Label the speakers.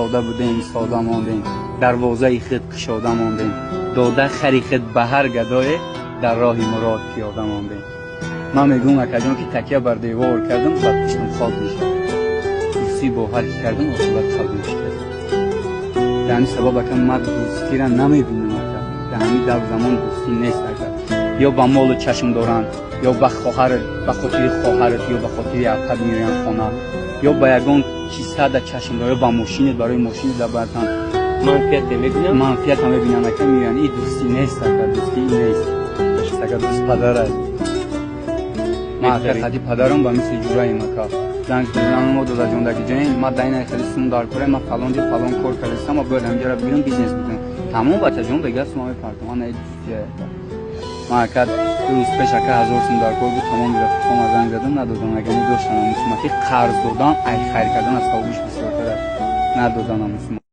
Speaker 1: Сода будем, сода мондем, дарвозаи худ кушода мондем, дода хари худ ба ҳар гадое, дар роҳи мурод пиёда мондем. Ман мегӯм, акаҷон, ки такя бар девор кардам, ба пиштам хок мешавад. Дӯстӣ бо ҳар ки кардам, оқибат қалб мешикаст. Дар ҳамин сабаб, ака, ман дӯстира намебинам, ака. Дар ҳамин давр замон дӯстӣ нест, ака. Ё ба молу чашм доранд, ё ба хоҳар, ба хотири хоҳарат ё ба хотири апат меоянд хона, ё ба ягон чизада чашм доранд, ё ба мошинет, барои мошинет дабартан.
Speaker 2: Манфиате мебинам.
Speaker 1: Манфиата мебинанд, ака, меоянд. Ин дӯстӣ нест, ака, дӯстӣ нест, ака. Дӯст падар аст. Ман, ака, қади падарам ба мисли ҷураем, ака. Занг мезанам: «Мо додаҷон, даги ҷоем, ма дар ина хеле сум дар корем, ма фалон ҷо фалон кор кардастам, ма бояд ҳамҷара бигирам, бизнес бикунам». «Тамом, бачаҷон, бега сума мепартам». Ана дӯстия, ака. Ман, ака, 2 рӯз пеш, ака, 1000 сум дар кор буд, тамоми рафиқома занг задам, надодам. Агар медоштам ҳамун сума, ки қарз додан ай хайр кардан аз савобиш бисёртар аст, надодам ҳамун сума.